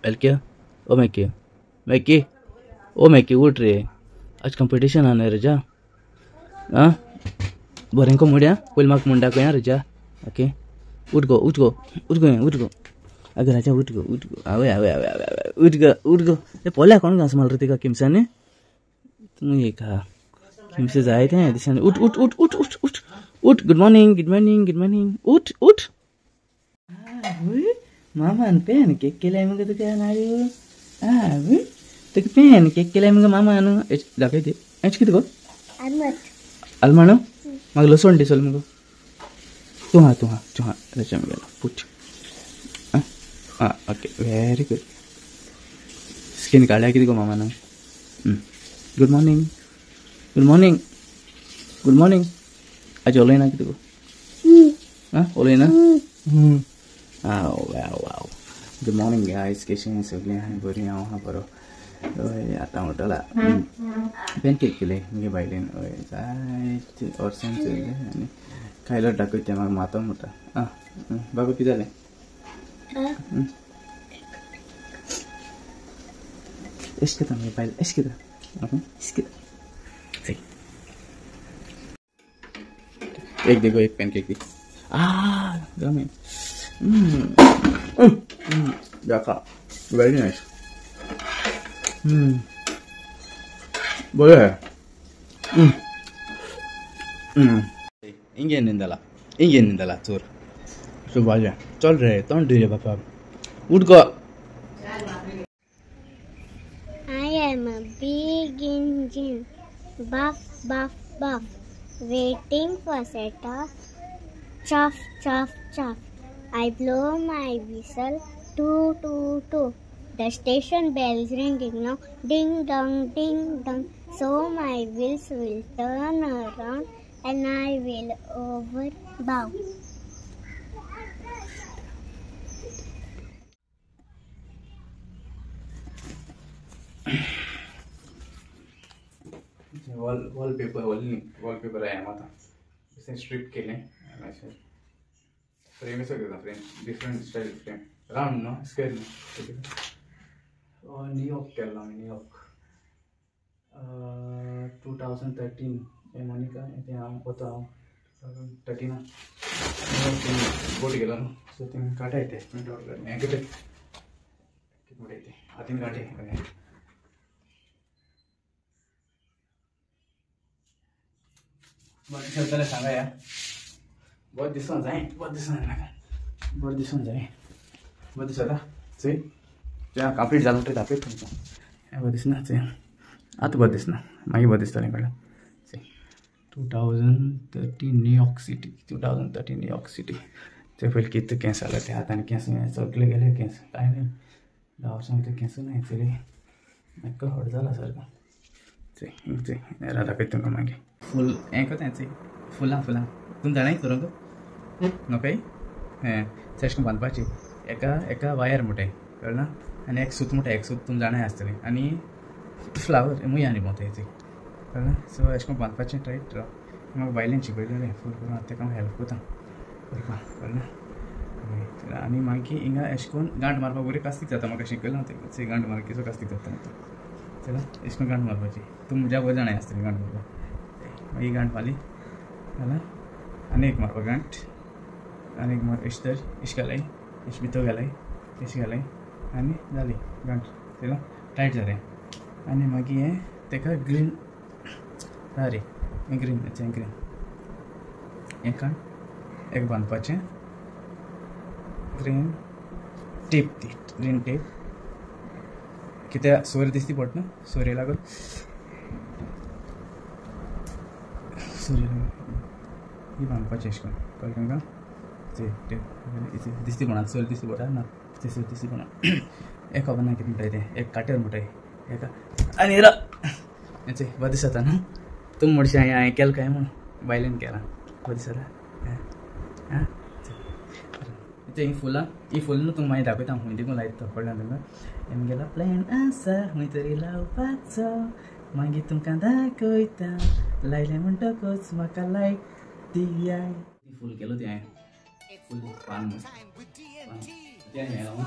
मेलके ओ मैकी मैकी ओ मैकी उठ रे आज कंपिटिशन आना रजा हाँ बरें को मुड़िया पयलीं म्हाका म्हण दाखया रजा ओके उठ गो उठ गो उठ गो उठ गो अगं राजा उठ गो उठ गो आवय आवय आवय आवय उठ गो उठ गो ए पोल्या कोण घांस मारलो तिका किमसांनी तूं एक हा किमसे जाय तें दिसांनी उठ उठ उठ उठ उठ उठ उठ good morning good morning good morning उठ उठ आवय मामान पॅन केक केलाय मगो तुका नाडू आवय तुका पॅन केक केलाय मगो मामान दाखय ती एच कितें गो आलमाण म्हाका लसण दिसल मगो तूं हा तूं हा तूं हा रजा गेलो पुट आं ओके व्हेरी गुड स्किन काडल्या कितें गो मामान good morning good morning good morning आज उलयना कितें गो आं उलयना wow wow good morning guys कशें सगळीं आहाय बरीं हांव आहा बरो हय आतां उठला पॅन केक केले मुगे बायलेन हय जायते वर्सां चोयलें आनी खायलो दाखयता म्हाका मातो म्हणटा आं बाबा कितें जालें एश कितें मुगे बायल एश कितें ओके एश कितें एक देखो एक पैन केक दी आ गमे देखा वेरी नाइस बरें इंगे निंदला इंगे निंदला चोर सुबह चल रे तोंड रे बापा उठ गो I am a big engine buff buff buff waiting for set off chuff chuff chuff I blow my whistle toot toot toot The station bell is ringing now ding dong ding dong so my wheels will turn around and I will overbow. Wallpaper wallpaper आहे आता strip केले frame सगळं frame different style frame round न्हू square न्हू New York केल्लो आमी New York 2013 हे Monica तें हांव वता हांव 2013 बोट गेलो न्हू सो थिंग काडटाय ते प्रिंट आवट हें कितें कितें म्हणटाय तें हातीन काडटाय बरें दिसता जाल्यार सांगा या बरें दिसूंक जाय बरें दिसूंक जाय म्हाका बरें दिसूंक जाय बरें दिसता चोय चोय कंप्लीट जालें म्हणटकीर दाखयता तुमकां हें बरें दिसना चोय आतां बरें दिसना मागीर बरें दिसतलें कळ्ळें चोय 2013 New York city 2013 New York city चोय पयलीं कितें केंस जालें तें आतां आनी केंस सगळें गेले केंस कांय न्ही 10 वर्सां भितर केंस ना एक्चुली म्हाका हट जाला सारको चोय चोय नेरा दाखयता तुमकां मागीर फूल हें कोता चोय फुलां फुलां तुमी जाणाय करूंक नोकय हें अशें करून बांदपाची एका एका वायर म्हणटाय कळ्ळें ना आनी एक सूत म्हणटा एक सूत तुमी जाणाय आसतलें आनी फ्लावर मुया आनी भोंवताय चोय कळ्ळें ना सो अशें करून बांदपाचें टायट म्हाका बायलेन शिकयलें फूल करून आतां तेका हांव हेल्प करता करपाक कळ्ळें ना आनी मागीर हिंगा अशें करून गांठ मारपाक बरी कास्तीक जाता म्हाका शिकयलां तें गांठ मारप कसो कास्तीक जाता चला अशें करून गांठ मारपाची तूं म्हज्या बरें जाणाय आसतली गांठ मारपाक मागीर गांठ मारली जाल्यार आनी एक मारपा गांठ आनी एक मार अशें तर अशें घालाय अशें भितर घालाय अशें घालाय आनी जाली गांठ चला टायट जालें आनी मागीर हें तेका ग्रीन सारी ग्रीन हें ग्रीन हें काड एक बांदपाचें ग्रीन टेप ती ग्रीन टेप कित्याक सोरी दिसती पडटा न्हू सोरी लागून सोरी लागून ही बांदपाचें अशें करून कळ्ळें तुमकां टेप दिसती पडना सोरी दिसती पडटा ना ते सोरी दिसती पडना एक खबर ना कितें म्हणटाय तें एक काटेर म्हणटाय एका आनी रा हें बरें दिसता न्हू तुमी म्हणशी हांवें केलें काय म्हूण बायलेन केलां बरें दिसता आं ही फुलां ही फुलां न्हू तुमकां मागीर दाखयता हांव खंय देखून लायता तो कळ्ळें तुमकां आमगेलो प्लॅन आसा खंय तरी लावपाचो मागीर तुमकां दाखयता लायलें म्हणटकच म्हाका लायक दियाय फूल केलो तें हांवें फूल पान तें हें लावन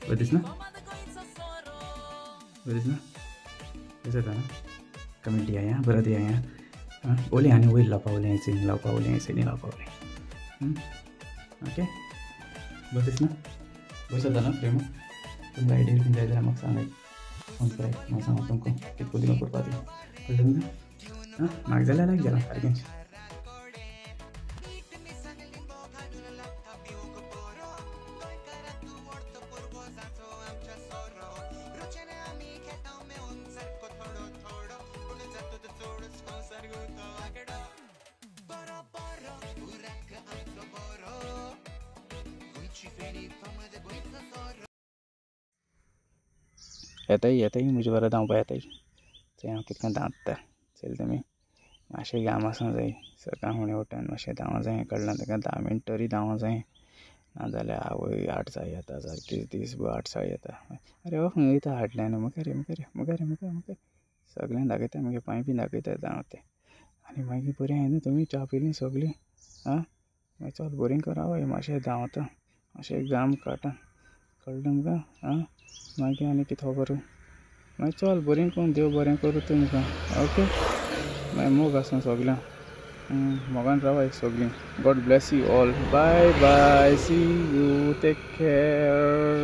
बरें दिसना, बरें दिसना, बरें जाता ना. कमेंट दिया, बरें दिया. ओले आनी वयर लावपा उलें, सायडीन लावपा उलें, सायडीन लावपा उलें. ओके, बरें दिसना, बरें जाता ना फ्रेम. तुमकां आयडिया बीन जाय जाल्यार म्हाका सांगाय, फोन कराय, हांव सांगता तुमकां कितें करून करपा ती. कळ्ळें तुमकां? आं, म्हाका जाल्यार लायक जाला सारकें. येताय येताय म्हजे बरें धांवपा येताय. थंय हांव कितकें धांवता चल तुमी मातशें घाम आसूं जाय. सकाळ फुडें उठून मातशें धांवूं जाय, कळ्ळें तुका? 10 मिनट तरी धांवूं जाय, नाजाल्यार आवय आडसाय येता सारकी, दीस भर आडसाय येता. आरे हो खंय वयता हाडल्यान, मुखार मुखार मुखार मुखार मुखार सगळ्यांक दाखयता, मागीर पांय बी दाखयता धांवते. आनी मागीर बरें आहाय न्हू तुमी च्या पिली सगळीं? आं, मागीर चल बरें करा वय, मातशें धांवता, मातशें घाम काडटा, कळ्ळें तुमकां? आं, मागीर आनी कितें खबर? मागीर चल बरें करून, देव बरें करूं तुमकां. ओके, मागीर मोग आसूं सगळ्यांक, मोगान रावाय सगळीं. God bless you all. Bye bye, see you, take care.